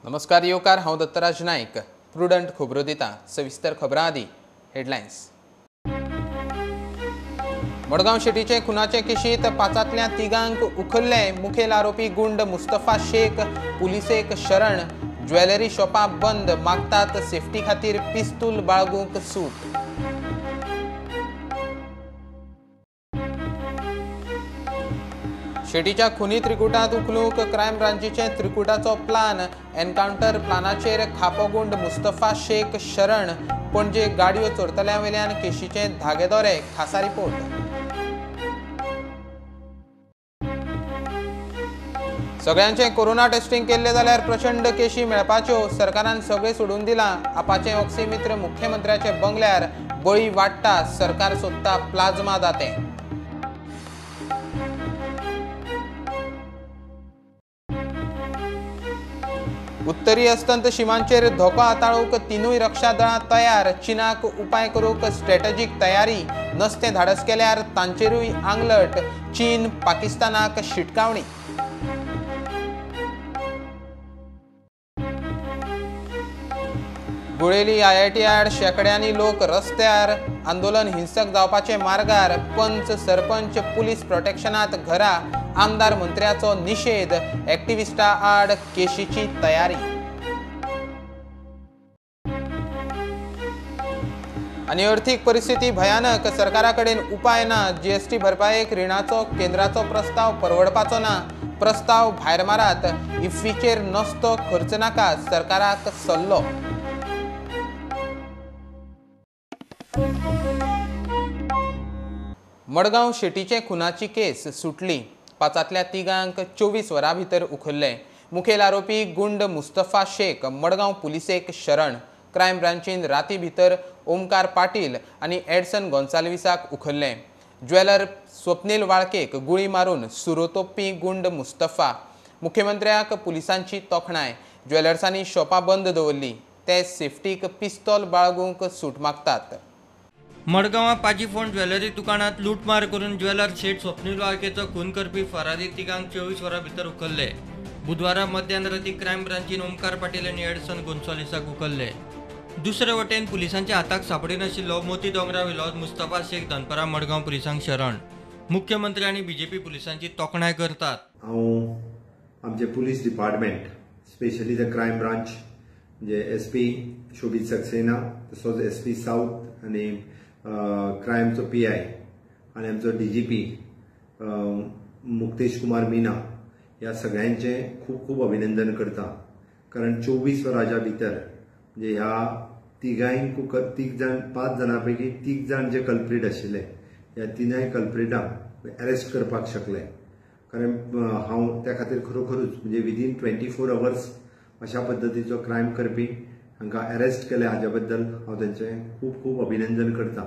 नमस्कार येवकार, हांव दत्तराज नायक। प्रुडंट खबरो दिता। सविस्तर खबरां आदी हेडलायन्स। मडगांव शेटीचे खुनाचे केशीत पांचांतल्या तिगांक उखल्ले। मुखेल आरोपी गुंड मुस्तफा शेख पुलिसेक शरण। ज्वेलरी शॉपां बंद, मागतात सेफ्टी खातीर पिस्तूल बाळगूंक सूट। शेटीच्या खुनी त्रिकुटांत उखलूंक क्रायम ब्रांचीचे त्रिकुटाचो प्लान। एनकावंटर प्लानाचेर खापो गुंड मुस्तफा शेख शरण। पणजे गाडयो चोरतल्या वेल्यान केशीचे धागेदोरे। खासा रिपोर्ट। सगळ्यांचे कोरोना टेस्टिंग केल्ले जाल्यार प्रचंड केशी मेळपाच्यो। सरकारान सगळे सोडून दिलां। आपाचे ऑक्सिमित्र मुख्यमंत्र्याचे बंगल्यार बळी वाडटा। सरकार सोदता प्लाझ्मा दाते। उत्तरी अस्तंत शिमांचेर धोको हाताळूंक तिनूय रक्षा दळां तयार। चीनाक उपाय करूंक स्ट्रॅटेजीक तयारी। नस्तें धाडस केल्यार तांचेरूय आंगलट। चीन पाकिस्तानाक शिटकावणी। गुळेली आयआयटी आड शेंकड्यांनी लोक रस्त्यार। आंदोलन हिंसक जावपाचे मार्गार। पंच सरपंच पुलीस प्रोटेक्शनात घरा। आमदार मंत्र्याचो निषेध। एक्टिविस्टा आड केशीची तयारी। आनी अर्थीक परिस्थिती भयानक। सरकारा कडेन उपाय ना। जीएसटी भरपायेक रिणाचो केंद्राचो प्रस्ताव परवडपाचो ना। प्रस्ताव भायर मारात। इफ्फीचेर नस्तो खर्च नाका। सरकाराक सल्लो। मडगांव शेटीचे खुनाची केस सुटली। पांचांतल्या तिगांक 24 वरां भितर उखल्ले। मुखेल आरोपी गुंड मुस्तफा शेख मडगांव पुलिसेक शरण। क्रायम ब्रांचीन राती भितर ओमकार पाटील आनी एडसन गोन्साल्विसाक उखल्ले। ज्वेलर स्वप्नील वाळकेक गुळी मारून सुरोतोपी गुंड मुस्तफा। मुख्यमंत्र्याक पुलिसांची तोखणाय। ज्वेलर्सांनी शॉपां बंद दवरली। ते सेफ्टीक पिस्तोल बाळगूंक सूट मागतात। मडगांवां पाजीफोंड ज्वेलरी दुकानांत लूटमार करून ज्वेलर शेठ स्वप्नील वाळकेचो खून करपी फरारी तिगांक 24 वरां भितर उखल्ले। बुधवारा मध्यान राती क्रायम ब्रांचीन ओमकार पाटील आनी एडसन गोन्साल्विसाक उखल्ले। दुसरे वटेन पुलिसांच्या हाताक सांपडिनाशिल्लो मोती दोंगरावेलो मुस्तफा शेख दनपरां मडगांव पुलिसांक शरण। मुख्यमंत्री आनी बीजेपी पुलिसांची तोखणाय करतात। हांव आमचे police department, specially the crime branch, म्हणजे एस पी शोबीत सक्सेना, तसोच एस पी साऊथ आनी क्रायमचो पी I आनी आमचो D G P Muktesh Kumar Meena ह्या सगळ्यांचें खूब खूब अभिनंदन करता। कारण 24 वरांच्या भितर म्हणजे ह्या तिगांयक तीग जाण, 5 जाणां पैकी 3 जाण जे कल्प्रीट आशिल्ले ह्या तिनाय कल्प्रिटांक अरेस्ट करपाक शकले। कारण हांव त्या खातीर खरोखरूच म्हणजे विदीन 24 अवर्स अशा पद्दतीचो क्रायम करपी हांकां अरेस्ट केले हाज्या बद्दल हांव तांचें खूब खूब अभिनंदन करता।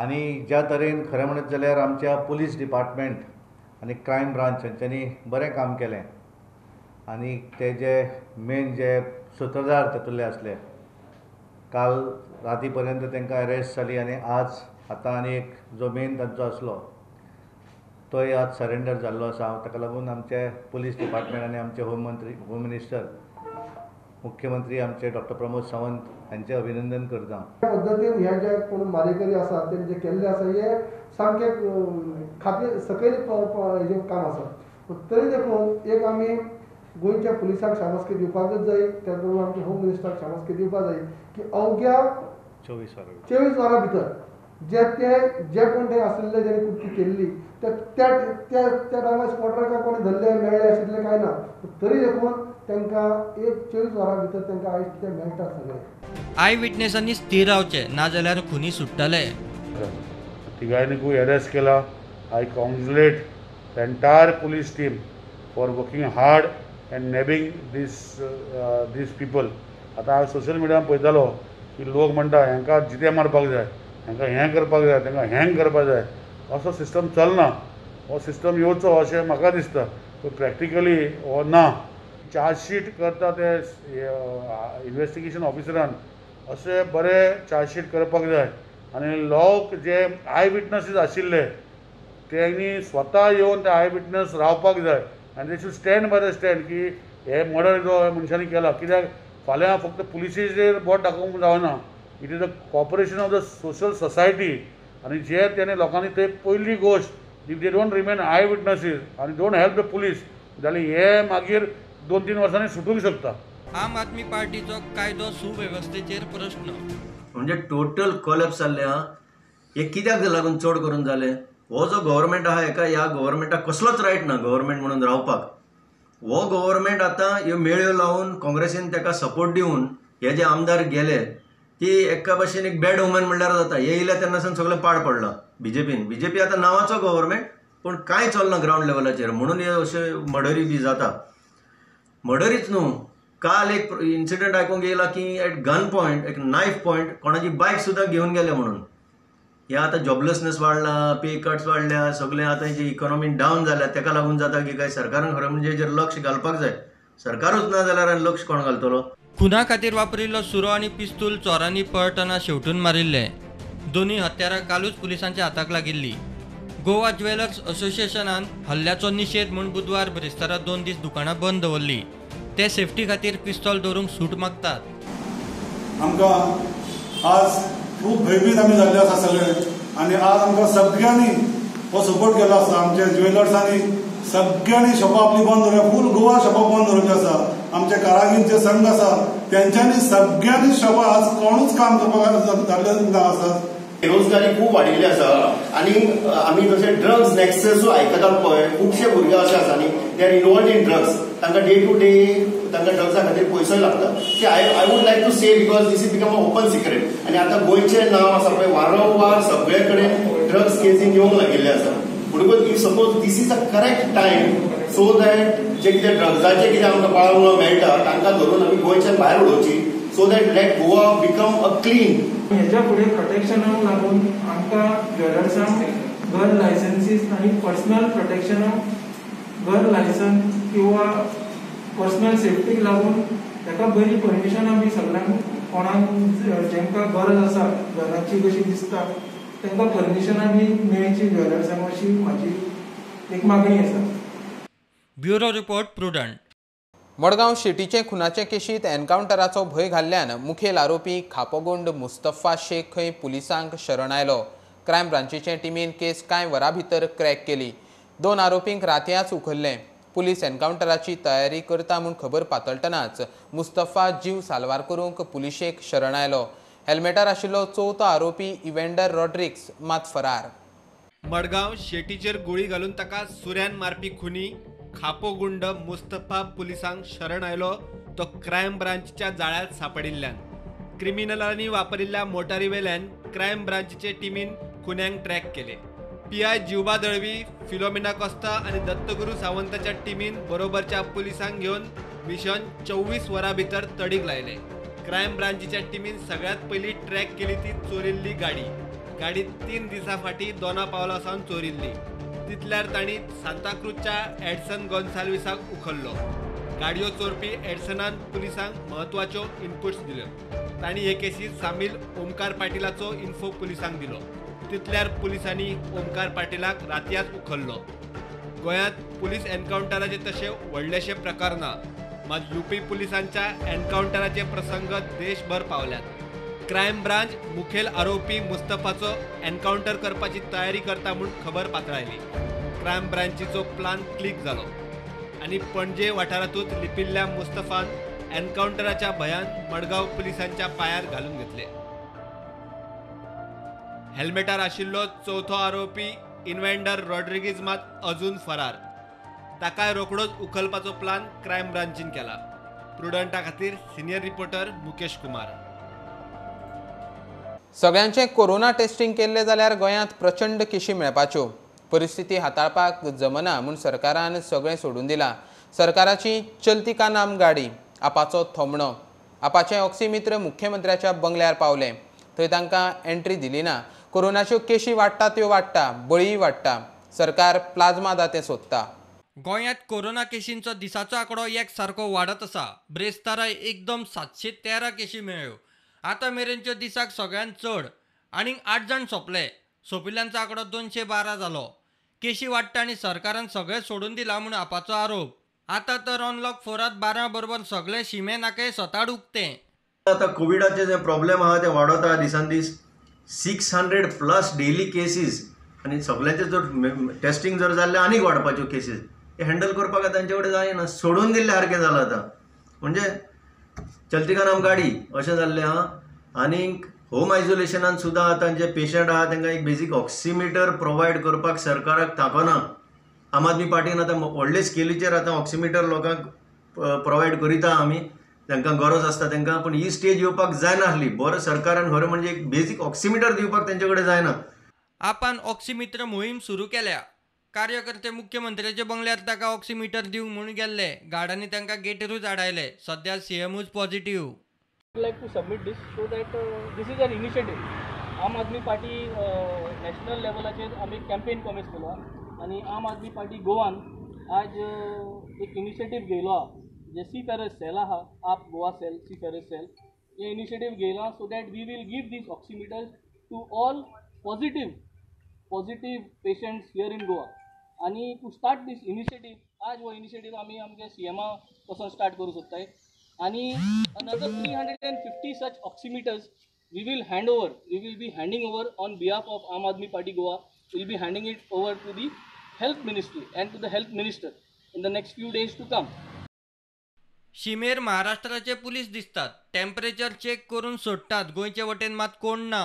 आनी ज्या तरेन खरें म्हणत जाल्यार आमच्या पुलीस डिपार्टमेंट आनी क्रायम ब्रांच हांच्यांनी बरें काम केलें आनी ते जे मेन जे सुत्रधार तातूंतले आसले काल राती पर्यंत तांकां अरेस्ट जाली आनी आज आतां आनी एक जो मेन तांचो आसलो तोय आज सरेंडर जाल्लो आसा। ताका लागून आमचे पुलीस डिपार्टमेंट आनी आमचे होम मंत्री, होम मिनिस्टर, मुख्यमंत्री आमचे डॉक्टर प्रमोद सावंत हांचे अभिनंदन करता। त्या पद्दतीन हे जे कोण मारेकरी आसात तेणे जे केल्ले आसा हे सामकें खात्री सकयल हेजें काम आसा। तरी देखून एक आमी गोंयच्या पुलिसांक शाबासकी दिवपाकच जाय, त्याच बरोबर आमच्या होम मिनिस्टराक शाबासकी दिवपाक जाय की अवघ्या 24 वरां भितर जे ते जे कोण ते आशिल्ले जेणे कृती केल्ली त्या त्या त्या टायमार स्पॉटार काय कोणी धरले मेळ्ळे आशिल्ले काय ना, तरी देखून तांकां एक 24 वरां भितर तांकां आयज ते मेळटा सगळे। I विटनेसांनी स्थिर रावचे नाजाल्यार खुनी सुट्टले। तिगांयकूय अरेस्ट केला। I congratulate the entire police team for working hard and nabbing these people. आतां हांव सोशल मिडियार पळयतालो की लोक म्हणटा हांकां जिते मारपाक जाय, हांकां हें करपाक जाय, तांकां हँग करपाक जाय। असो सिस्टम चलना। हो सिस्टम येवचो अशें म्हाका दिसता, पूण प्रॅक्टिकली हो ना। चार्जशीट करता ते इन्वेस्टिगेशन ऑफिसरान अशें बरें चार्जशीट करपाक जाय आनी लोक जे I witnesses आशिल्ले तेणी स्वता येवन ते I witness रावपाक जाय आनी they should stand by the stand की हे मर्डर जो मनशांनी केला, कित्याक फाल्यां फक्त पुलिसेचेर बोट दाखोवंक जावना, it is a cooperation of the social society. आनी जे तेणे लोकांनी ते पयली गोश्ट if they don't remain eye witnesses आनी don't help the police जाल्यार हे मागीर 2-3 वर्सांनी सुटूंक शकता. आम आदमी पार्टीचो कायदो सुवेवस्थेचेर प्रश्न म्हणजे टोटल कोलॅप्स जाल्लें आहा. हे कित्याक लागून चड करून जालें? हो जो गव्हर्मेंट आहा हेका ह्या गव्हर्मेंटाक कसलोच रायट ना गव्हर्मेंट म्हणून रावपाक. हो गव्हर्मेंट आतां ह्यो मेळ्यो लावन काँग्रेसीन ताका सपोर्ट दिवन हे जे आमदार गेले ती एका भाशेन एक बॅड वुमन म्हणल्यार जाता. हे येयल्या तेन्ना सावन सगळें पाड पडलां बीजेपीन. बीजेपी आतां नांवाचो गव्हर्मेंट पूण कांय चलना ग्रावंड लेवलाचेर, म्हणून हे अशे मर्डरी बी जाता. मर्डरीच न्हू, काल एक इन्सिडंट आयकूंक येयला की एट गन पॉयंट, एक नायफ पॉयंट कोणाची बायक सुद्दां घेवन गेले म्हणून. हे आतां जॉबलेसनेस वाडला, पे कट्स वाडल्या, सगळें आतां जी इकॉनॉमी डावन जाल्या तेका लागून जाता की काय सरकारान खरें म्हणजे हेजेर लक्ष घालपाक जाय. सरकारूच ना जाल्यार आनी लक्ष कोण घालतलो? खुना खातीर वापरिल्लो सुरो आनी पिस्तूल चोरांनी पळटना शेवटून मारिल्ले. दोनूय हत्यारां कालूच पुलिसांच्या हाताक लागिल्ली. गोवा ज्वेलर्स असोसिएशनान हल्ल्याचो निशेध म्हूण बुधवार ब्रेस्तारा 2 दीस दुकानां बंद दवरली. ते सेफ्टी खातीर पिस्तोल दवरूंक सूट मागतात. आमकां आज खूब भयभीत आमी जाल्ले आसा सगळे आनी आज आमकां सगळ्यांनी हो सपोर्ट केल्लो आसा. आमच्या ज्वेलर्सांनी सगळ्यांनी शॉपां आपली बंद दवरल्या, फूल गोवा शॉपां बंद दवरली आसा. आमचे कारागींचे संघ आसा तेंच्यांनी सगळ्यांनी शॉपां आज कोणूच काम करपाक जाल्ले ना आसा. बेरोजगारी खूब वाडिल्ली आसा आनी आमी जशे ड्रग्स नॅक्सस आयकतात पळय, खुबशे भुरगे अशे आसा न्ही they are involved in drugs, तांकां डे टू डे तांकां ड्रग्सा खातीर पयसोय लागता. I would like to say because this is become a open secret. आनी आतां गोंयचें नांव आसा पळय वारंवार सगळे कडेन ड्रग्स केसीन येवंक लागिल्ले आसा. म्हणटकूच if suppose this is a correct time so that जे कितें ड्रग्साचे कितें आमकां पाळामुळां मेळटा तांकां धरून आमी गोंयच्यान भायर उडोवची, so that let Goa become a clean. हेच्या फुडें प्रोटेक्शनाक लागून आमकां ज्वेलर्सांक गन लायसन्सीस आनी पर्सनल प्रोटेक्शनाक गन लायसन्स किंवा पर्सनल सेफ्टीक लागून ताका बरी परमिशनां बी सगळ्यांक कोणाक जेंकां गरज आसा गनाची कशी दिसता तांकां परमिशनां बी मेळची ज्वेलर्सांक, अशी म्हाजी एक मागणी आसा. Bureau report, Prudent. Madgaon शेटीचे खुनाचे केशीत एन्कावंटराचो भंय घाल्ल्यान मुखेल आरोपी खापोगुंड मुस्तफा शेख खंय पुलिसांक शरण आयलो. क्रायम ब्रांचीचे टिमीन केस कांय वरां भितर क्रॅक केली. 2 आरोपींक रातयाच उखल्ले. पुलीस एन्कावंटराची तयारी करता म्हूण खबर पातळटनाच मुस्तफा जीव साल्वार करूंक पुलिशेक शरण आयलो. हेल्मेटार आशिल्लो चवथो आरोपी इव्हेंडर रॉड्रिक्स मात फरार. मडगांव शेटीचेर गोळी घालून ताका सुऱ्यान मारपी खुनी खापोगुंड मुस्तफा पुलिसांक शरण आयलो तो क्रायम ब्रांचच्या जाळ्यांत सांपडिल्ल्यान. क्रिमिनलांनी वापरिल्ल्या मोटारीवेल्यान क्रायम ब्रांचचे टिमीन खुन्यांक ट्रॅक केले. पीआय जिवबा दळवी, फिलोमिना कोस्ता आनी दत्तगुरू सावंताच्या टिमीन बरोबरच्या पुलिसांक घेवन मिशन 24 वरां भितर तडीक लायले. क्रायम ब्रांचीच्या टिमीन सगळ्यांत पयली ट्रॅक केली ती चोरिल्ली गाडी. गाडी 3 दिसां फाटीं दोना पावला सावन चोरिल्ली. तितल्यार तांणी सांताक्रूजच्या एडसन गोन्साल्विसाक उखल्लो. गाडयो चोरपी एडसनान पुलिसांक म्हत्वाच्यो इनपुट्स दिल्यो. तांणी हे केसीत सामील ओमकार पाटिलाचो इन्फो पुलिसांक दिलो. तितल्यार पुलिसांनी ओमकार पाटिलाक रातयाच उखल्लो. गोंयांत पुलीस एन्कावंटराचे तशे व्हडलेशे प्रकार ना, मात यूपी पुलिसांच्या एन्कावंटराचे प्रसंग देशभर पावल्यात. क्रायम ब्रांच मुखेल आरोपी मुस्तफाचो एन्कावंटर करपाची तयारी करता म्हूण खबर पातळायली. क्रायम ब्रांचीचो प्लान क्लिक जालो आनी पणजे वाठारांतूच लिपिल्ल्या मुस्तफान एन्कावंटराच्या भंयान मडगांव पुलिसांच्या पांयार घालून घेतले. हेल्मेटार आशिल्लो चवथो आरोपी इन्व्हेंडर रॉड्रिगीज मात अजून फरार. ताकाय रोखडोच उखलपाचो प्लान क्रायम ब्रांचीन केला. प्रुडंटा खातीर सिनियर रिपोर्टर मुकेश कुमार. सगळ्यांचे कोरोना टेस्टिंग केल्ले जाल्यार गोंयांत प्रचंड केशी मेळपाच्यो. परिस्थिती हाताळपाक जमना म्हूण सरकारान सगळें सोडून दिलां. सरकाराची चलती का नाम गाडी, आपाचो थोमणो. आपाचे ऑक्सिमित्र मुख्यमंत्र्याच्या बंगल्यार पावले, थंय तांकां एंट्री दिली ना. कोरोनाच्यो केशी वाडटा त्यो वाडटा, बळीय वाडटा. सरकार प्लाझ्मा दातें सोदता. गोंयांत कोरोना केशींचो दिसाचो आंकडो एक सारको वाडत आसा. ब्रेस्तारा एकदम 713 केशी मेळ्ळ्यो. आतां मेरेनच्यो दिसाक सगळ्यांत चड. आनीक 8 जाण सोंपले. सोंपिल्ल्यांचो आंकडो 212 जालो. केशी वाडटा आनी सरकारान सगळें सोडून दिलां म्हूण आपाचो आरोप. आतां तर अनलॉक 4 12 बरोबर सगळे शिमे नाके स्वता उक्ते. आतां कोविडाचे जे प्रॉब्लेम आहा ते वाडत आहा दिसान दीस. 600 प्लस डेली केसीस आनी सगळ्यांचे जर टेस्टिंग जर जाल्लें आनीक वाडपाच्यो केसीस हे हँडल करपाक तांचे कडेन जायना, सोडून दिल्ले सारकें जालां आतां. म्हणजे चलती का नाम गाडी अशें जाल्लें आहा. आनीक होम आयसोलेशनान सुद्दां आतां जे पेशंट आहा तांकां एक बेजीक ऑक्सिमिटर प्रोवायड करपाक सरकाराक ताकना. आम आदमी पार्टीन आतां व्हडले स्केलीचेर आतां ऑक्सिमिटर लोकांक प्रोवायड करीता आमी, तांकां गरज आसता तांकां. पूण ही स्टेज येवपाक जायनासली. बरें सरकारान खरें म्हणजे एक बेजीक ऑक्सिमिटर दिवपाक तांचे कडेन जायना. आपान ऑक्सिमित्र मोहीम सुरू केल्या. कार्यकर्ते मुख्यमंत्र्याच्या बंगल्यार ताका ऑक्सिमिटर दिवंक म्हूण गेल्ले. गार्डांनी तांकां गेटीरूच आडायले. सद्या सीएमूच positive. Like to submit this so that this is an initiative. Aam Aadmi Party national लेवलाचेर आमी कॅम्पेन कॉमेस केलो आनी आम आदमी पार्टी गोवान आज एक इनिशिएटीव घेयलो आहा, जे सी फेरस सेल आहा, आप गोवा सेल सी फेरस सेल हे इनिशिएटीव घेयला so that we will give these oximeters to all positive patients here in Goa. आनी टू स्टार्ट दीस इनिशिएटीव आज हो इनिशिएटीव आमी आमगे सीएमा पासून स्टार्ट करूं सोदताय. आनी another 350 such oximeters we will hand over, we will be handing over on behalf of Aam Aadmi Party Goa, we will be handing it over to the health ministry and to the health minister in the next few days to come. शिमेर महाराष्ट्राचे police दिसतात, temperature check करून सोडटात. गोंयचे वटेन मात कोण ना.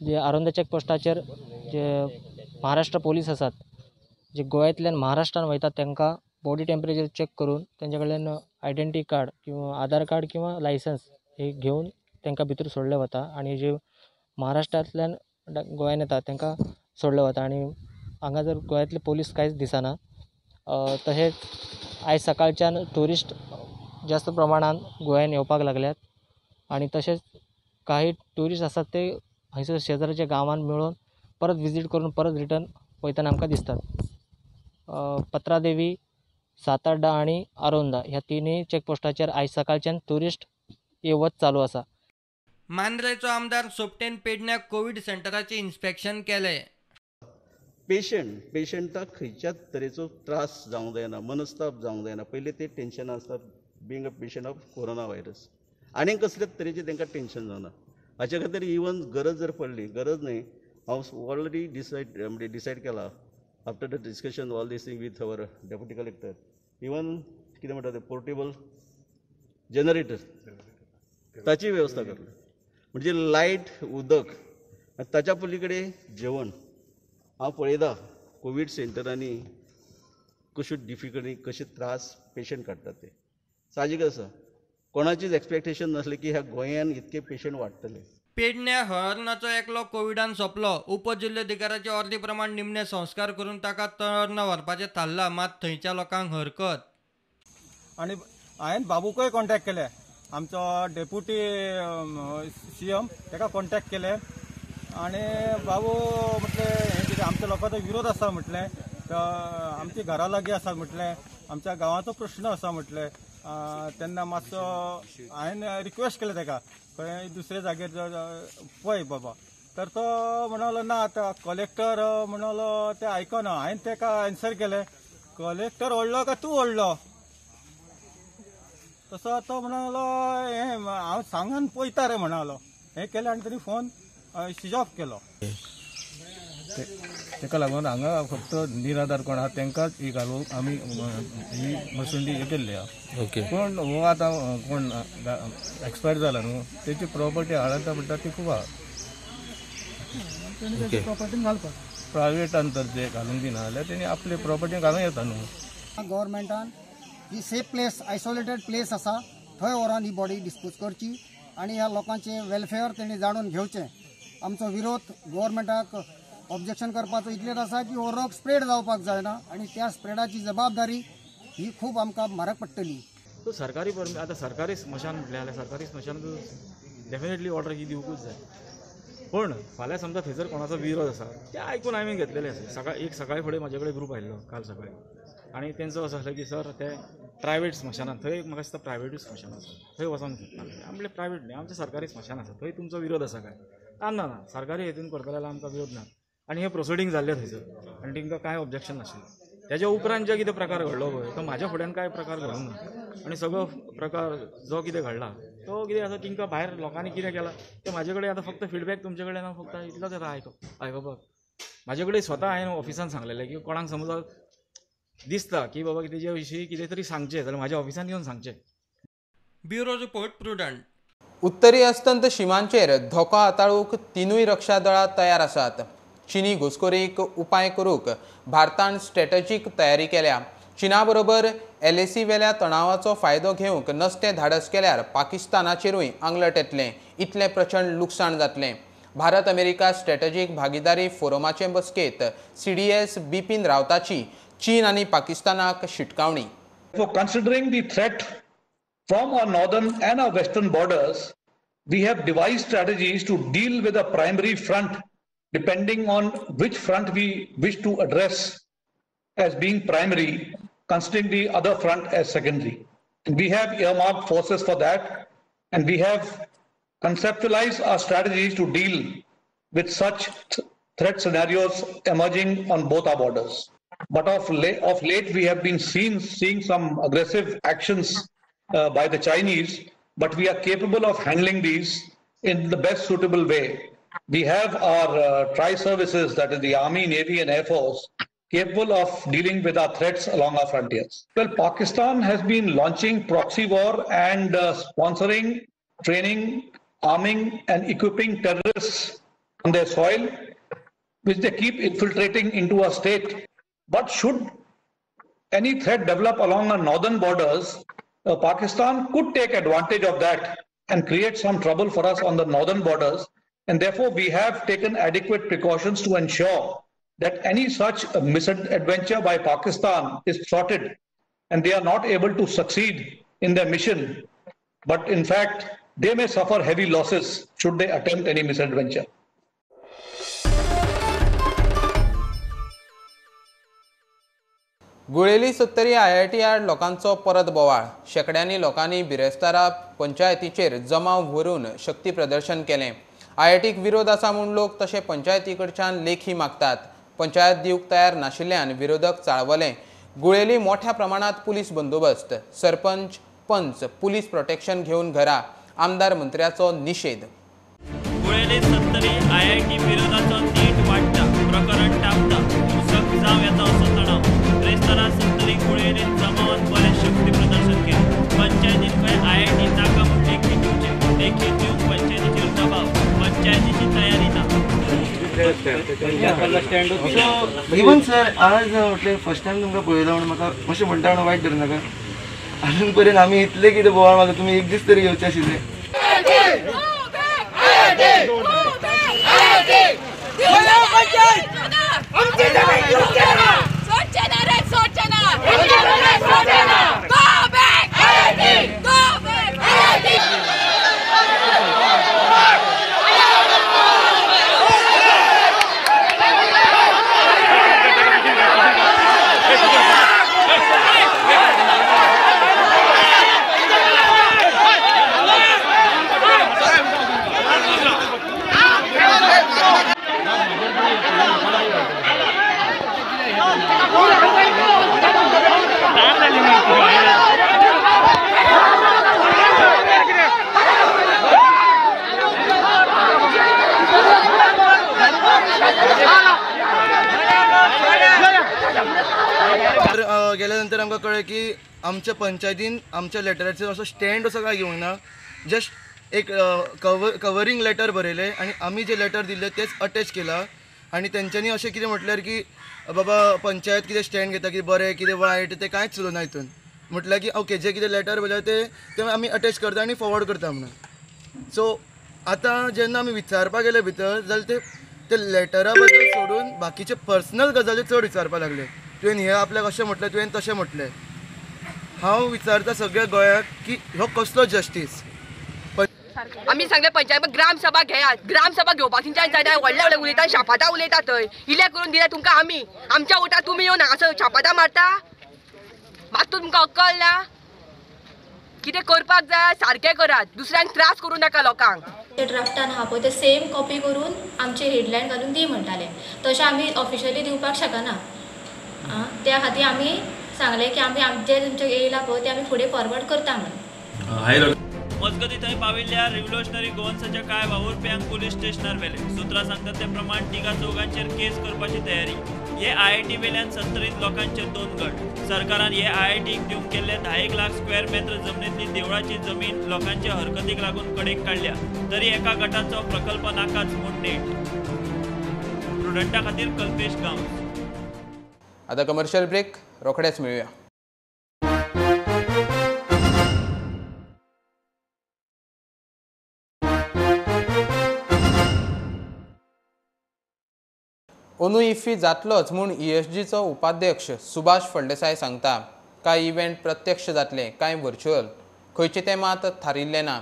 जे आरोंदा चेकपोस्टाचेर जे Maharashtra police आसात, जे गोव्यांतल्यान महाराष्ट्रान वयतात तांकां बॉडी टेम्परेचर चेक करून तांचे कडल्यान आयडेंटिटी कार्ड किंवा आधार कार्ड किंवा लायसन्स हे घेवन तांकां भितर सोडले वता आनी जे महाराष्ट्रांतल्यान गोंयान येता तांकां सोडले वता. आनी हांगा जर गोंयांतले पोलीस कांयच दिसना. तशेंच आयज सकाळच्यान ट्युरिस्ट जास्त प्रमाणान गोंयान येवपाक लागल्यात आनी तशेंच काही ट्युरिस्ट आसात ते हयसर शेजारच्या गांवान मेळून परत विजीट करून परत रिटर्न वयतना आमकां दिसतात. पत्रादेवी, सातार्डा आनी आरोंदा ह्या तिनूय चेकपोस्टाचेर आयज सकाळच्यान ट्युरिस्ट ये वच चालू आसा. मांद्रेचो आमदार सोपटेन पेडण्या कोवीड सेंटराचें इन्स्पेक्शन केलें. पेशंटाक खंयच्याच तरेचो त्रास जावंक जायना, मनस्ताप जावंक जायना. पयलीं ते टेंशन आसता being a patient of corona virus, आनीक कसलेच तरेचें तांकां टेंशन जावना. हाचे खातीर इवन गरज जर पडली, गरज न्हय, हांव ऑलरेडी डिसायड केला after the discussion all these thing with our deputy collector, even कितें म्हणटा तें पोर्टेबल जनरेटर ताची वेवस्था करली. म्हणजे लायट, उदक आनी ताच्या पली कडेन जेवण. हांव पळयता कोवीड सेंटरांनी कश्यो डिफिकल्टी, कशे त्रास पेशंट काडटात ते. साहजीक आसा, कोणाचीच एक्सपेक्टेशन नासलें की ह्या गोंयान इतके पेशंट वाडटले. पेडण्या हळर्णाचो एकलो कोविडान सोंपलो. उपजिल्लोधिकाऱ्याचे अर्दी प्रमाण निमणे संस्कार करून ताका तळर्ण व्हरपाचें थारलां, मात थंयच्या लोकांक हरकत. आनी हांवें बाबूकय कॉन्टेक्ट केले, आमचो डेप्युटी सीएम ताका कॉन्टेक्ट केले आनी बाबू म्हटलें हें कितें आमच्या लोकांचो विरोध आसा म्हटलें, तर आमच्या घरा लागीं आसा म्हटलें, आमच्या गांवाचो प्रश्न आसा म्हटलें. तेन्ना मातसो हांवें रिक्वेस्ट केलें ताका खंय दुसऱ्या जाग्यार पळय बाबा, तर तो म्हणलो ना आतां कलेक्टर म्हणलो तें आयकना. हांवें ताका आन्सर केलें, कलेक्टर व्हडलो काय तूं व्हडलो? तसो तो म्हणलो हें हांव सांगून पळयता रे म्हणलो. हें केलें आनी ताणें फोन स्विच ऑफ केलो. ताका लागून हांगा फक्त निराधार कोण आहा तांकांच ही घालूंक आमी ही मसुंडी हे केल्ली आहा. पूण हो आतां कोण एक्सपायर जाला न्हू, तेची प्रॉपर्टी हाडता म्हणटा ती खूब आहा. प्रायवेटान तर ते घालूंक दिना जाल्यार तेणी आपले प्रॉपर्टी घालूंक येता न्हू. गव्हर्मेंटान ही सेफ प्लेस, आयसोलेटेड प्लेस आसा थंय व्हरोन ही बॉडी डिस्पोज करची आनी ह्या लोकांचे वेलफेअर तेणी जाणून घेवचें. आमचो विरोध गव्हर्मेंटाक ऑब्जेक्शन करपाचो इतलेंच आसा की हो रोग स्प्रेड जावपाक जायना आनी त्या स्प्रेडाची जबाबदारी ही खूब आमकां म्हारग पडटली. सो सरकारी आतां सरकारी स्मशान म्हटलें जाल्यार सरकारी स्मशान डेफिनेटली ऑर्डर ही दिवकूच जाय. पण फाल्यां समजा थंयसर कोणाचो विरोध आसा ते आयकून हांवें घेतलेलें आसा. सकाळी एक सकाळी फुडें म्हजे कडेन ग्रूप आयिल्लो काल सकाळी आनी तेंचो असो आसलो की सर ते प्रायवेट स्मशानान, थंय म्हाका दिसता प्रायवेटूच स्मशान आसा थंय वचोन सोदता. हांवें म्हणलें प्रायवेट न्हय, आमचें सरकारी स्मशान आसा, थंय तुमचो विरोध आसा काय? ना ना, सरकारी हेतून करतले जाल्यार आमकां विरोध ना. आनी हें प्रोसिडींग जाल्लें थंयसर आनी तांकां कांय ऑब्जेक्शन नाशिल्लें. त्याच्या उपरांत जे कितें प्रकार घडलो पळय तो म्हाज्या फुड्यान कांय प्रकार घडूंक ना आनी सगळो प्रकार जो कितें घडला तो कितें आसा तिंकां भायर लोकांनी कितें केलां तें म्हाजे कडेन आतां फक्त फिडबॅक तुमचे कडेन हांव फक्त इतलोच येता आयकुपाक. म्हाजे कडेन स्वता हांवें ऑफिसान सांगलेलें की कोणाक समज दिसता की बाबा तेजे विशीं कितें तरी सांगचें जाल्यार म्हाज्या ऑफिसान येवन सांगचें. Bureau report, Prudent. उत्तरी अस्तंत शिमांचेर धोको हाताळूंक तिनूय रक्षा दळां तयार आसात. चिनी घुसखोरीक उपाय करूंक भारतान स्ट्रॅटजीक तयारी केल्या. चीना बरोबर LAC वेल्या तणावाचो फायदो घेवंक नस्तें धाडस केल्यार पाकिस्तानाचेरूय आंगलट येतलें, इतलें प्रचंड लुकसाण जातलें. भारत अमेरिका स्ट्रॅटजीक भागीदारी फोरमाचे बसकेंत CDS Bipin रावताची चीन आनी पाकिस्तानाक शिटकावणी. For considering the threat from our northern and our western borders, we have devised strategies to deal with a primary front depending on which front we wish to address as being primary, considering the other front as secondary. And we have earmarked forces for that, and we have conceptualized our strategies to deal with such threat scenarios emerging on both our borders. But of late, we have been seeing some aggressive actions by the Chinese, but we are capable of handling these in the best suitable way. We have our tri-services, that is the Army, Navy and Air Force, capable of dealing with our threats along our frontiers. Well, Pakistan has been launching proxy war and sponsoring, training, arming and equipping terrorists on their soil, which they keep infiltrating into our state. But should any threat develop along our northern borders, Pakistan could take advantage of that and create some trouble for us on the northern borders. And therefore, we have taken adequate precautions to ensure that any such misadventure by Pakistan is thwarted and they are not able to succeed in their mission. But in fact, they may suffer heavy losses should they attempt any misadventure. Guleli Sattari IIT आड लोकांचो परत बोवाळ. शेकड्यांनी लोकांनी बिरेस्तारा पंचायतीचेर जमाव व्हरून शक्ती प्रदर्शन केलें. आयआयटीक विरोध आसा म्हूण लोक तशें पंचायती कडच्यान लेखी मागतात. पंचायत दिवंक तयार नाशिल्ल्यान विरोधक चाळवले. गुळेली मोठ्या प्रमाणात पुलीस बंदोबस्त, सरपंच, पंच पुलीस प्रोटेक्शन घेवन घरा. आमदार मंत्र्याचो निषेध. गुळेली सत्तरी आयआयटी विरोधाचो नेट वाडटा, प्रकरण तापता, हिंसक जावं येता असो तणाव. ब्रेस्तारा सत्तरी गुळेलीत जमावान बरें शक्ती प्रदर्शन केलें. पंचायतीन खंय आयआयटी नाका म्हूण लेखी दिवचें, लेखी दिवंक पंचायतीचेर दबाव, पंचायतीची तयारी ना. इवन सर आज म्हटलें फर्स्ट टायम तुमकां पळयला म्हणून म्हाका मातशें म्हणटा म्हणून वायट धरूं नाका. अजून पर्यंत आमी इतले कितें बोवाळ मारता, तुमी एक दीस तरी येवचे आशिल्ले. गेल्यानंतर आमकां कळ्ळें की आमच्या पंचायतीन आमच्या लेटराचेर असो स्टँड असो काय घेवंक ना, जस्ट एक कवरींग लेटर बरयलें आनी आमी जे लेटर दिल्लें तेच अटॅच केलां. आनी तेंच्यांनी अशें कितें म्हटल्यार की बाबा पंचायत कितें स्टँड घेता, कितें बरें कितें वायट तें कांयच उलोवना हितून. म्हटल्यार की ओके जे कितें लेटर बरयलां तें आमी अटॅच करता आनी फॉरवर्ड करता म्हणून. सो आतां जेन्ना आमी विचारपाक गेले भितर जाल्यार ते लेटरा बद्दल सोडून बाकीचे पर्सनल गजाली चड विचारपाक लागले. तुवें हें आपल्याक अशें म्हटलें, तुवें तशें म्हटलें. हांव विचारता सगळ्या गोंयाक की हो कसलो जस्टीस. आमी सांगले पंचायत ग्रामसभा घेयात, ग्रामसभा घेवपाक तेंच्यान जायना. व्हडले व्हडले उलयता, शापातां उलयता थंय. इल्लें करून दिल्या तुमकां आमी, आमच्या वोटार तुमी येवन हांगासर शापातां मारता. मात तुमकां अक्कल ना. कितें करपाक जाय सारकें करात, दुसऱ्यांक त्रास करूं नाका लोकांक. ते ड्राफ्टान आहा पळय ते सेम कॉपी करून आमचे हेडलायन घालून दी म्हणटाले, तशें आमी ऑफिशियली दिवपाक शकना. त्या खातीर आमी सांगलें की आमी आमचे तुमचे येयला पळय ते आमी फुडें फॉरवर्ड करता म्हणून. मजगतीं थंय पाविल्ल्या रिव्होल्युशनरी गोवन्साच्या कांय वावुरप्यांक पुलीस स्टेशनार व्हेले. सुत्रां सांगतात ते प्रमाण तिगा चौगांचेर केस करपाची तयारी. हे आयआयटी वेल्यान सत्तरीत लोकांचे 2 गट. सरकारान हे आयआयटीक दिवंक केल्ले 10 लाख स्क्वेअर मेत्र जमनींतली देवळाची जमीन लोकांचे हरकतीक लागून कडेक काडल्या, तरी एका गटाचो प्रकल्प नाकाच म्हूण नेट. प्रुडंटा खातीर कल्पेश गांवस. आता कमर्शियल ब्रेक, रोखडेच मेळुया. अंदू इफ्फी जातलोच म्हूण ईएसजीचो उपाध्यक्ष सुभाष फळदेसाय सांगता. कांय इव्हेंट प्रत्यक्ष जातले, कांय व्हर्च्युअल, खंयचे ते मात थारिल्लें ना.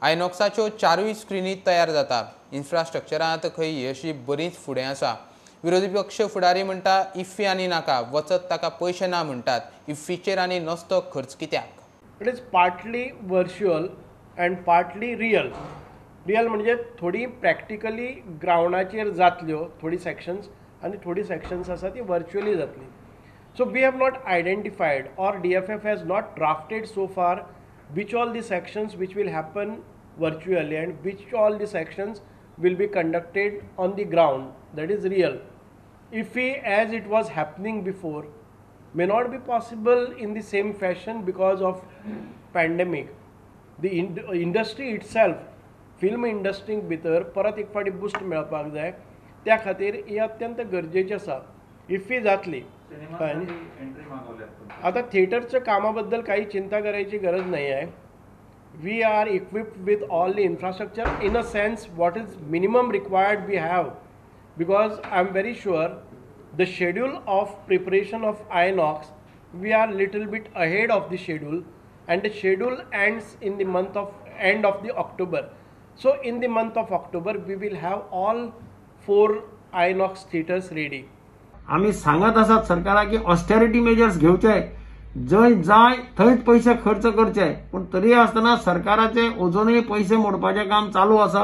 आयनॉक्साच्यो 4 स्क्रिनी तयार जाता. इन्फ्रास्ट्रक्चरांत खंय ईएसजी बरीच फुडें आसा. विरोधी पक्ष फुडारी म्हणटा इफ्फी आनी नाका, वचत ताका पयशे ना म्हणटात. इफ्फीचेर आनी नस्तो खर्च कित्याक? It is partly virtual and partly real. Real म्हणजे थोडी प्रॅक्टिकली ग्रावंडाचेर जातल्यो थोडी सेक्शन्स आनी थोडी सेक्शन्स आसा ती वर्च्युअली जातली. So we have not identified or DFF has not drafted so far which all the sections which will happen virtually and which all the sections will be conducted on the ground, that is real. IFFI as it was happening before may not be possible in the same fashion because of pandemic. The industry itself, film इंडस्ट्रीक भितर परत एक फावटी boost मेळपाक जाय, त्या खातीर हे अत्यंत गरजेचें आसा. इफ्फी जातली. आतां थिएटरच्या कामा बद्दल काही चिंता करायची गरज नाही आहे. We are equipped with all the infrastructure in a sense what is minimum required we have, because I am very sure the schedule of preparation of INOX we are little bit ahead of the schedule and the schedule ends in the month of end of the October. So in the month of October we will have all 4 INOX theatres ready. आमी सांगत आसात सरकाराक की austerity measures घेवचे, जंय जाय थंयच पयशे खर्च करचे, पूण तरी आसतना सरकाराचे अजुनूय पयशे मोडपाचें काम चालू आसा.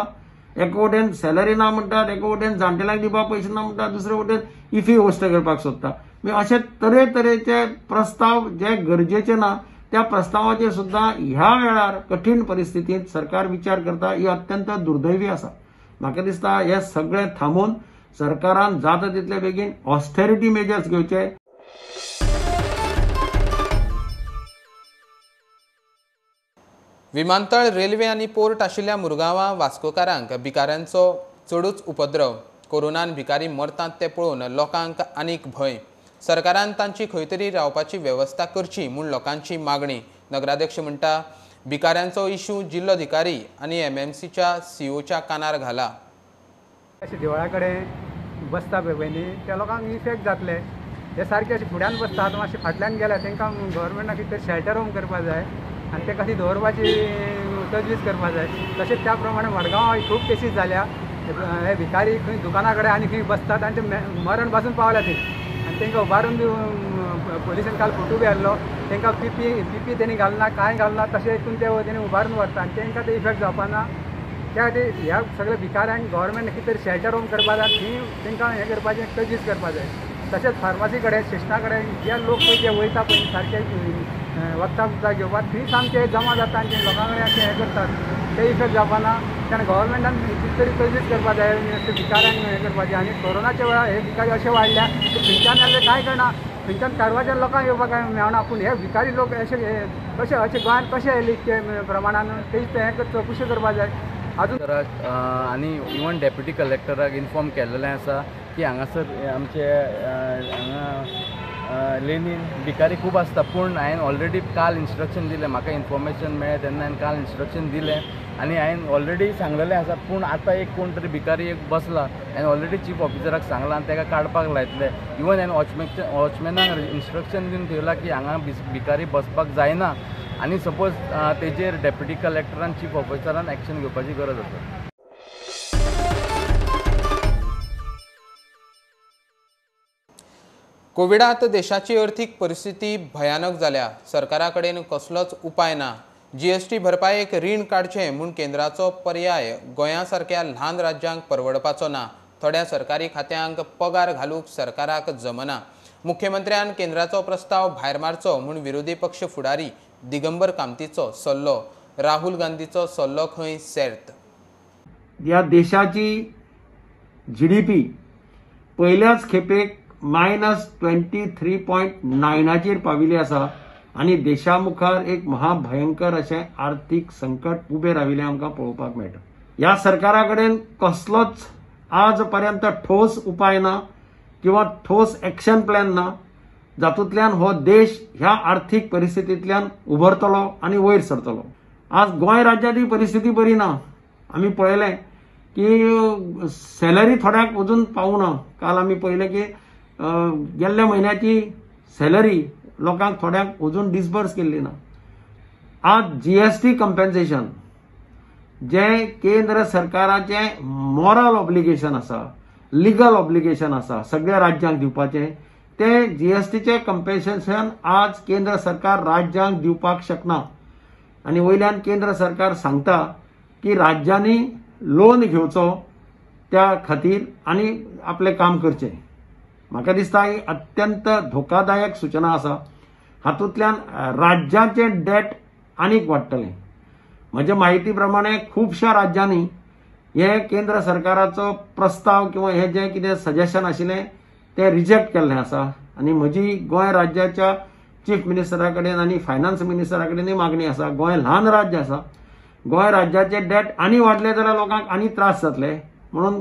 एका वटेन सॅलरी ना म्हणटात, एका वटेन जाणटेल्यांक दिवपाक पयशे ना म्हणटात, दुसरे वटेन इफी होस्ट करपाक सोदता. अशे तरेतरेचे प्रस्ताव जे गरजेचे ना त्या प्रस्तावाचेर सुद्दां ह्या वेळार कठीण परिस्थितींत सरकार विचार करता, ही अत्यंत दुर्दैवी आसा. म्हाका दिसता हे सगळें थांबोवन सरकारान जाता तितले बेगीन ऑस्टेरिटी मेजर्स घेवचे. विमानतळ, रेल्वे आनी पोर्ट आशिल्ल्या मुरगांवां वास्कोकारांक भिकाऱ्यांचो चडूच उपद्रव. कोरोनान भिकारी मरतात ते पळोवन लोकांक आनीक भंय. सरकारान तांची खंय तरी रावपाची वेवस्था करची म्हूण लोकांची मागणी. नगराध्यक्ष म्हणटा भिकाऱ्यांचो इशू जिल्लोधिकारी आनी एमएमसीच्या सीओच्या कानार घाला. अशें देवळा कडेन बसता पळय पयलीं त्या लोकांक इफेक्ट जातले. हे सारके अशे फुड्यान बसतात, मातशे फाटल्यान गेल्या तांकां गव्हर्मेंटाक कितें तरी शेल्टर होम करपाक जाय आनी ते खातीर दवरपाची तजवीज करपाक जाय. तशेंच त्या प्रमाणे मडगांव खूब केसीस जाल्या, हे भिकारी खंय दुकाना कडेन आनी खंय बसतात आनी ते मरण पासून पावल्या थंय आनी तांकां उबारून बी पोलिसान काल फोटो बी हाडलो. तांकां पीपी तेणी घालना, कांय घालना, तशें हितून ते तेणी उबारून व्हरता आनी तांकां ते इफेक्ट जावपा ना. त्या खातीर ह्या सगळ्या भिकाऱ्यांक गव्हर्मेंट कितें तरी शेल्टर होम करपाक जाय, थंय तांकां हें करपाचें तजवीज करपाक जाय. तशेंच फार्मासी कडेन, स्टेशना कडेन जे लोक पळय जे वयता पळय सारके वखदां बिखदां घेवपाक, थंय सामके जमा जाता आनी लोकां कडेन अशें हें करतात, ते इफेक्ट जावपा ना. कारण गव्हर्मेंटान कितें तरी तजवीज करपाक जाय भिकाऱ्यांक हें करपाचें. आनी कोरोनाच्या वेळार हे भिकारी अशे वाडल्या की खंयच्यान आयले कांय कळना, खंयच्यान कारवारच्या लोकांक येवपाक कांय मेळना. पूण हे भिकारी लोक अशे कशे अशे गोंयांत कशे आयले इतके प्रमाणान तेच हें चवकशी करपाक जाय. अजून आनी इवन डेप्युटी कलेक्टराक इन्फॉर्म केल्लें आसा की हांगासर आमचे हांगा लेनीन भिकारी खूब आसता, पूण हांवें ऑलरेडी काल इन्स्ट्रक्शन दिलें, म्हाका इन्फॉर्मेशन मेळ्ळें तेन्ना हांवें काल इन्स्ट्रक्शन दिलें आनी हांवें ऑलरेडी सांगलेलें आसा. पूण आतां एक कोण तरी भिकारी एक बसला, हांवें ऑलरेडी चीफ ऑफिसराक सांगलां आनी ताका काडपाक लायतले. इवन हांवें वॉचमॅनाक इन्स्ट्रक्शन दिवन ठेवलां की हांगा भिकारी बसपाक जायना आनी सपोज तेजेर डेप्युटी कलेक्टरान चीफ ऑफिसरान एक्शन घेवपाची गरज आसा. कोविडात देशाची अर्थीक परिस्थिती भयानक जाल्या. सरकारा कडेन कसलोच उपाय ना. जीएसटी भरपायेक रीण काडचें म्हूण केंद्राचो पर्याय गोंया सारक्या ल्हान राज्यांक परवडपाचो ना. थोड्या सरकारी खात्यांक पगार घालूंक सरकाराक जमना. मुख्यमंत्र्यान केंद्राचो प्रस्ताव भायर मारचो म्हूण विरोधी पक्ष फुडारी दिगंबर कामतीचो सल्लो. राहुल गांधीचो सल्लो खंय सेर्त. ह्या देशाची जीडीपी पयल्याच खेपेक -23.9 पाविल्ली आसा आनी देशा मुखार एक महाभयंकर अशें आर्थीक संकट उबें राविल्लें आमकां पळोवपाक मेळटा. ह्या सरकारा कडेन कसलोच आज पर्यंत ठोस उपाय ना किंवा ठोस एक्शन प्लॅन ना जातूंतल्यान हो देश ह्या आर्थीक परिस्थितींतल्यान उबरतलो आनी वयर सरतलो. आज गोंय राज्यांतली परिस्थिती बरी ना. आमी पळयलें की सॅलरी थोड्यांक अजून पावना. काल आमी पळयलें की गेल्ल्या म्हयन्याची सॅलरी लोकांक थोड्यांक अजून डिसबर्स केल्ली ना. आज जीएसटी कंपेन्सेशन जें केंद्र सरकाराचें मॉरल ऑब्लिगेशन आसा, लिगल ऑब्लिगेशन आसा सगळ्या राज्यांक दिवपाचें, तें जीएसटीचें कंपेन्सेशन आज केंद्र सरकार राज्यांक दिवपाक शकना. आनी वयल्यान केंद्र सरकार सांगता की राज्यांनी लोन घेवचो त्या खातीर आनी आपलें काम करचें. म्हाका दिसता ही अत्यंत धोकादायक सूचना आसा. हातूंतल्यान राज्याचें डेट आनीक वाडटलें. म्हजे म्हायती प्रमाणे खुबश्या राज्यांनी हे केंद्र सरकाराचो प्रस्ताव किंवा हे जें कितें सजेशन आशिल्लें तें रिजेक्ट केल्लें आसा. आनी म्हजी गोंय राज्याच्या चीफ मिनिस्टरा कडेन आनी फायनान्स मिनिस्टरा कडेनूय मागणी आसा. गोंय ल्हान राज्य आसा, गोंय राज्याचें डेट आनी वाडलें जाल्यार लोकांक आनी त्रास जातले. म्हणून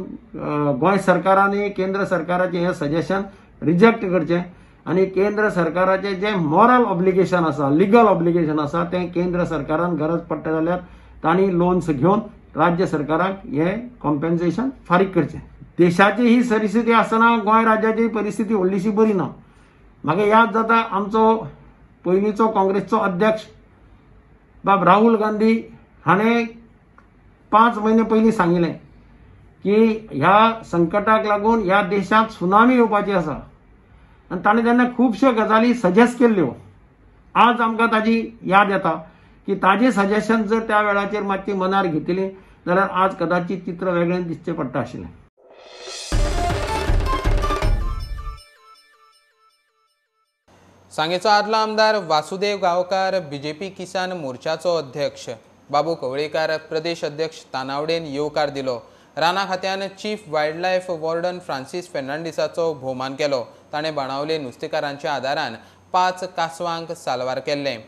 गोंय सरकारान केंद्र सरकाराचें हें सजेशन रिजेक्ट करचें आनी केंद्र सरकाराचें जें मॉरल ऑब्लिगेशन आसा, लिगल ऑब्लिगेशन आसा तें केंद्र सरकारान गरज पडटा जाल्यार तांणी लोन्स घेवन राज्य सरकाराक हें कॉम्पेन्सेशन फारीक करचें. देशाची ही परिस्थिती आसतना गोंय राज्याची परिस्थिती व्हडलीशी बरी ना. म्हाका याद जाता आमचो पयलींचो काँग्रेसचो अध्यक्ष बाब राहुल गांधी हाणें 5 म्हयने पयलीं सांगिल्लें की ह्या संकटाक लागून ह्या देशांत सुनामी येवपाची आसा आनी ताणें तेन्ना खुबश्यो गजाली सजेस्ट केल्ल्यो. आज आमकां ताजी याद येता की ताजें सजेशन जर त्या वेळाचेर मातशी मनार घेतिल्ली जाल्यार आज कदाचित चित्र वेगळें दिसचें पडटा आशिल्लें. सांगेचो आदलो आमदार वासुदेव गांवकार बीजेपी किसान मोर्चाचो अध्यक्ष बाबू कवळेकार प्रदेश अध्यक्ष तानावडेन येवकार दिलो. राना खात्यान chief wildlife warden Francis फेर्नांडीसाचो भोवमान केलो. ताणें बाणावले नुस्तेकारांच्या आदारान 5 कासवांक साल्वार केल्लें.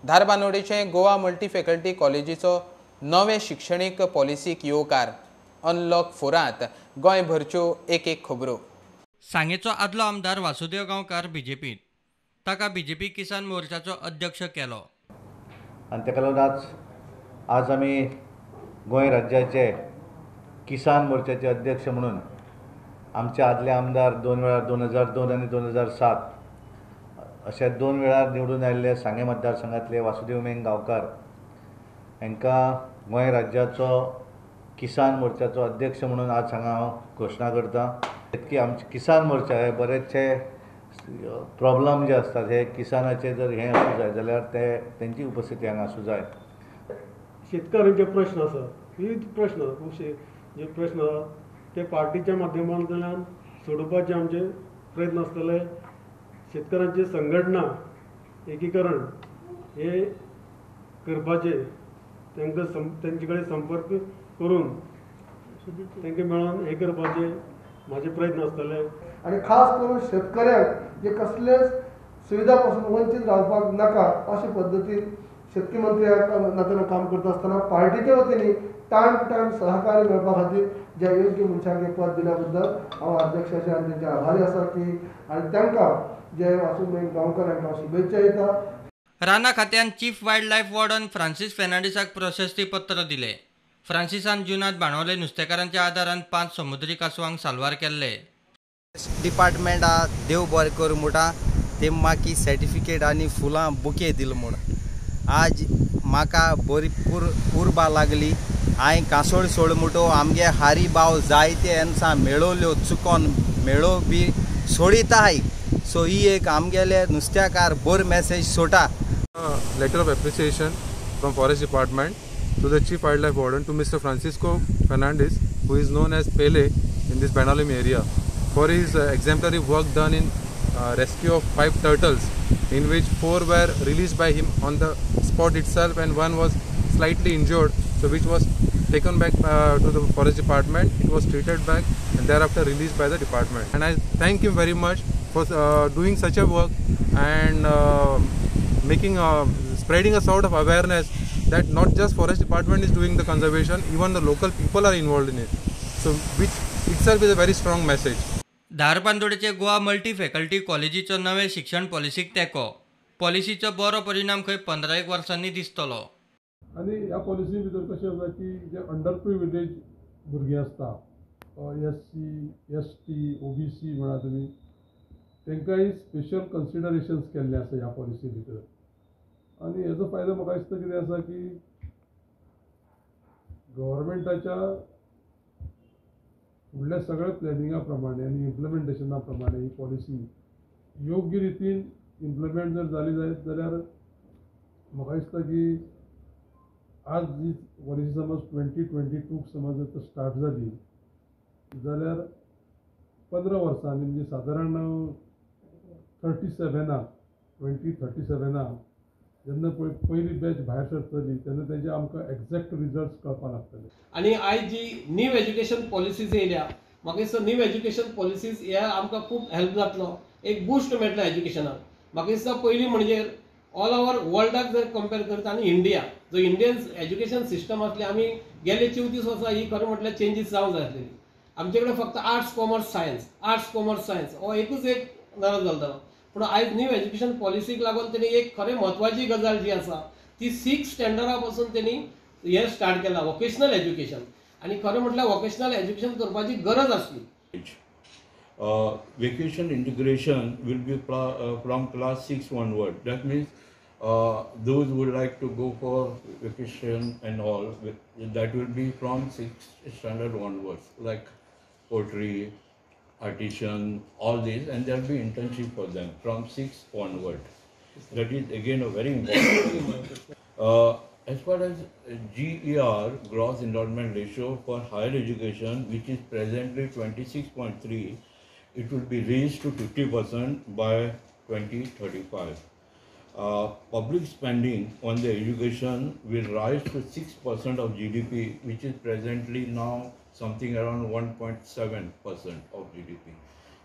धारबानोडेचे गोवा मल्टी फॅकल्टी कॉलेजीचो नवे शिक्षणीक पॉलिसीक येवकार. अनलॉक 4 गोंयभरच्यो एक एक खबरो. सांगेचो आदलो आमदार वासुदेव गांवकार बीजेपींत, ताका बीजेपी किसान मोर्चाचो अध्यक्ष केलो. आनी ताका लागून आज आमी गोंय राज्याचे किसान मोर्चाचे अध्यक्ष म्हणून आमचे आदले आमदार 2 वेळार 2002 आनी 2007 अशे 2 वेळार निवडून आयिल्ले सांगें मतदारसंघांतले वासुदेव मेंग गांवकार हांकां गोंय राज्याचो किसान मोर्चाचो अध्यक्ष म्हणून आज हांगा हांव घोशणा करता. इतकी आमचे किसान मोर्चा हे बरेचशे प्रॉब्लम जे आसतात हे किसानाचे जर हें आसूं जाय जाल्यार ते तेंची उपस्थिती हांगा आसूं जाय. शेतकारांचे प्रश्न आसा, विविध प्रश्न खुबशे जे प्रश्न आसा ते पार्टीच्या माध्यमांतल्यान सोडोवपाचे आमचे प्रयत्न आसतले. शेतकारांची संघटना एकीकरण हे करपाचे तांकां तेंचे कडेन संपर्क करून तांकां मेळोन हे करपाचे म्हाजे प्रयत्न आसतले. आनी खास करून शेतकऱ्यांक जे कसलेच सुविधा पासून वंचीत रावपाक नाका अशे पद्दतीन शेतकी मंत्री नात्यान काम करता आसतना पार्टीच्या वतीन टायम टू टायम सहकार्य मेळपा खातीर ज्या योग्य मनशांक हें पद दिल्या बद्दल हांव अध्यक्षाचे आनी तेंचे आभारी आसा की आनी तांकां जे वासुदेव गांवकर हांकां हांव शुभेच्छा दिता. राना खात्यान chief wildlife warden Francis फेर्नांडीसाक प्रशस्ती पत्र दिले. फ्रांसिसान जुनांत बाणावले नुस्तेकारांच्या आदारान 5 समुद्री कासवांक साल्वार केल्ले. डिपार्टमेंटा देव बरें करूं म्हणटा ते म्हाका सर्टिफिकेट आनी फुलां बुके दिल म्हूण आज म्हाका बरी उर्बा लागली. हांवें कांसोळ सोड म्हणटो आमगे हारी भाव जायते एनसां मेळोल्यो चुकोन मेळो बी सोडिताय. सो ही एक आमगेले नुस्त्याकार बरो मॅसेज सोडटा. Letter of appreciation from forest department to the Chief Wildlife Warden, to Mr. Francisco Fernandez, who is known as Pele in this Benaulim area, for his exemplary work done in rescue of 5 turtles, in which 4 were released by him on the spot itself and 1 was slightly injured, so which was taken back to the forest department. It was treated back and thereafter released by the department. And I thank him very much for doing such a work and making spreading a sort of awareness that not just forest department is doing the conservation, even the local people are involved in it. So which itself is a very strong message. धारबांदोडेचे Goa multi faculty कॉलेजीचो नवे शिक्षण पॉलिसीक तेंको. पॉलिसीचो बरो परिणाम खंय 15 वर्सांनी दिसतलो. आनी ह्या पॉलिसी भितर कशें आसा की जे अंडर प्रिविलेज भुरगीं आसता, SC, ST, OBC म्हणा तुमी, तांकांय स्पेशल कन्सिडरेशन्स केल्लें आसा ह्या पॉलिसी भितर. आनी हेजो फायदो म्हाका दिसता कितें आसा की गव्हर्मेंटाच्या फुडल्या सगळ्या प्लॅनिंगा प्रमाणे आनी इम्प्लिमेंटेशना प्रमाणे ही पॉलिसी योग्य रितीन इम्प्लिमेंट जर जाली जायत जाल्यार म्हाका दिसता की आज जी पॉलिसी समज 2022 समज जर स्टार्ट जाली जाल्यार 15 वर्सांनी म्हणजे सादारण 37 2037 जेन्ना पयली बॅच भायर सरतली तेन्ना तेजे आमकां एग्जॅक्ट रिजल्ट्स कळपाक लागतले. आनी आयज जी न्यू एज्युकेशन पॉलिसीज येयल्या, म्हाका दिसता न्यू एज्युकेशन पॉलिसीज हे आमकां खूब हेल्प जातलो, एक बूस्ट मेळटलो एज्युकेशनाक. म्हाका दिसता पयलीं म्हणजे ऑल ओवर वर्ल्डाक जर कंपेर करता आनी इंडिया जो इंडियन एज्युकेशन सिस्टम आसली, आमी गेले 34 वर्सां ही खरें म्हटल्यार चेंजीस जावंक जाय आसलेली. आमचे कडेन फक्त arts commerce science, arts commerce science हो एकूच एक नरो चलतालो. पूण आयज न्यू एज्युकेशन पॉलिसीक लागून तेणी एक खरें म्हत्वाची गजाल जी आसा ती 6 स्टँडर्डा पासून तेणी हें स्टार्ट केलां वोकेशनल एज्युकेशन. आनी खरें म्हटल्यार वोकेशनल एज्युकेशन करपाची गरज आसली. Vacation integration will be from class 6 onward. That means those who would like to go for vacation and all, that will be from 6th standard onwards, like poultry, artisan, all this, and there will be internship for them from 6 onward. That is again a very important thing. As far as GER, gross enrollment ratio for higher education, which is presently 26.3, it will be raised to 50% by 2035. Public spending on the education will rise to 6% of GDP, which is presently now something around 1.7% of GDP.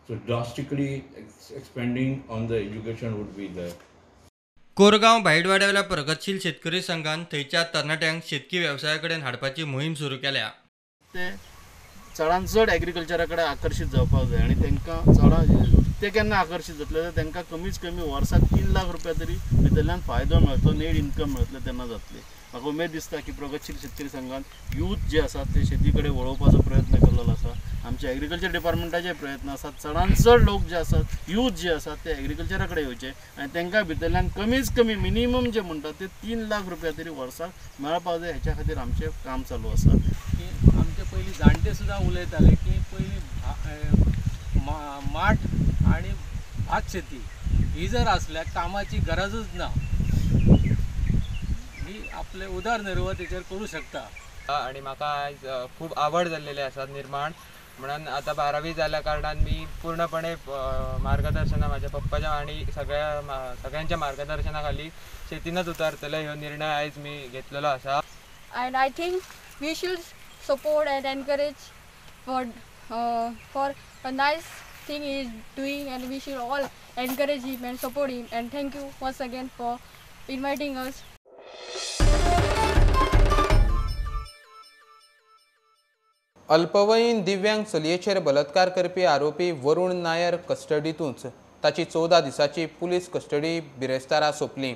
So drastically expanding on the education would be there. Korgaon भायटवाड्यावेल्या प्रगतशील शेतकरी संघान थंयच्या तरणाट्यांक शेतकी वेवसाया कडेन हाडपाची मोहीम सुरू केल्या. ते चडान चड एग्रीकल्चरा कडेन आकर्शीत जावपाक जाय आनी तांकां चडान ते केन्ना आकर्शीत जातले जाल्यार तांकां कमीच कमी वर्साक 3 लाख रुपया तरी भितरल्यान फायदो मेळटलो, नेट इन्कम मेळटलो तेन्ना जातले. म्हाका उमेद दिसता की प्रगतशील शेतकरी संघान यूथ जे आसा ते शेती कडेन वळोवपाचो प्रयत्न केल्लो आसा. आमचे एग्रीकल्चर डिपार्टमेंटाचे प्रयत्न आसात चडान चड लोक जे आसात, यूथ जे आसात ते एग्रीकल्चरा कडेन येवचे आनी तांकां भितरल्यान कमीच कमी मिनिमम जे म्हणटात ते 3 लाख रुपया तरी वर्साक मेळपाक जाय, हेच्या खातीर आमचें काम चालू आसा. की आमचे पयलीं जाणटे सुद्दां उलयताले की पयलीं माठ आनी भात शेती ही जर आसल्यार कामाची गरजूच ना, ही आपले उदरनिर्वाह तेचेर करूं शकता. आनी म्हाका आयज खूब आवड जाल्लेली आसा निर्माण, म्हणून आतां 12वी जाल्या कारणान मी पूर्णपणे मार्गदर्शना म्हाज्या पप्पाच्या आनी सगळ्यांच्या मार्गदर्शना खाली शेतीनच उतारतले ह्यो निर्णय आयज मी घेतलेलो आसा. And I think we should support and encourage for a nice thing he is doing, and we should all encourage him and support him. And thank you once again for inviting us. अल्पवयीन दिव्यांग चलयेचेर बलात्कार करपी आरोपी वरुण नायर कस्टडीतूच ताची 14 दिसांची police custody बिरेस्तारा सोंपली.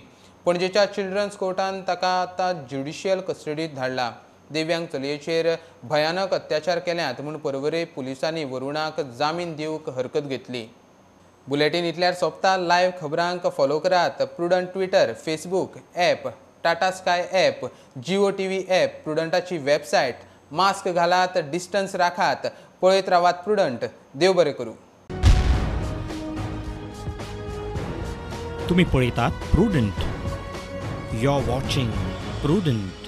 पणजेच्या चिल्ड्रन्स कोर्टान ताका आतां ज्युडिशियल कस्टडीत धाडला. दिव्यांग चलयेचेर भयानक अत्याचार केल्यात म्हूण पर्वरे पुलिसांनी वरुणाक जामीन दिवंक हरकत घेतली. बुलेटीन इतल्यार सोंपता. लायव्ह खबरांक फॉलो करात Prudent Twitter, Facebook app, Tata Sky app, Jio TV app, प्रुडंटाची website. Mask घालात, डिस्टन्स राखात, पळयत रावात प्रुडंट. देव बरें करूं. तुम्ही पळयतात Prudent. You are watching Prudent.